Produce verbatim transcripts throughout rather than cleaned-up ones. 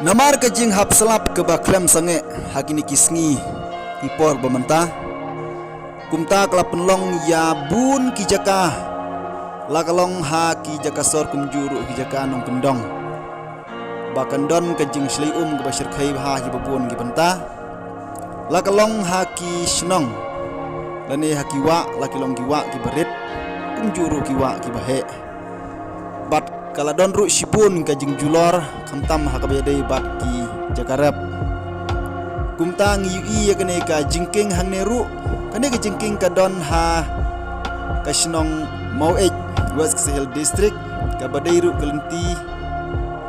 Namar ka jinghap slap kaba khlem sangeh ha kine ki sngi ki por ba mynta, kumta ka la pynlong ïa bun ki jaka, la ka long ha ki jaka sor kumjuh ruh ki jaka nongkyndong, ba kan don ka jingshlei um kaba shyrkhei bha hi ba bun ki bynta, la ka long ha ki shnong lane ha ki wah, la ki long ki wah kiba rit kumjuh ruh ki wah kiba heh. Bad ka la don ruh shibun ka jingjulor khamtam ha kaba ïadei bad ki jaka rep. Kumta ngi ïohi ïa kane ka jingkieng hangne ruh. Kane ka jingkieng ka don ha ka shnong Maweit, West Khasi Hills District, kaba dei ruh ka lynti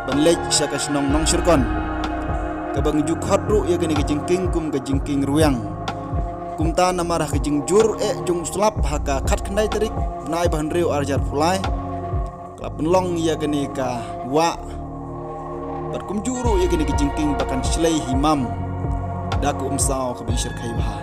ban leit sha ka shnong Nongshyrkon, kaba ngi ju khot ruh ïa kane ka jingkieng kum ka jingkieng Rwiang. Kumta namar ha ka jingjur eh jong u slap ha ka khatkhyndai tarik bnai ba hynriew arhajar arphew lai, ka la pynlong ïa kane ka wah bad kumjuh ruh ïa kane ka jingkieng ba kan shlei hi mam da ka umsaw kaba i shyrkhei bha.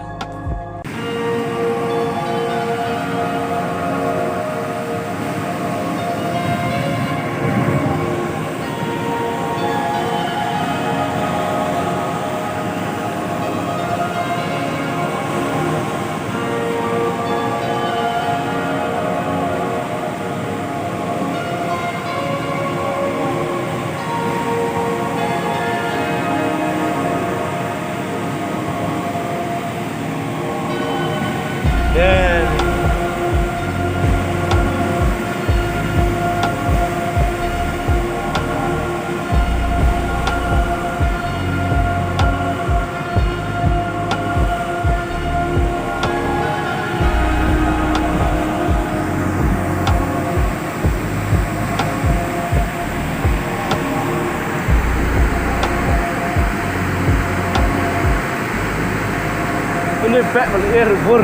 Ini bek bel ir bur.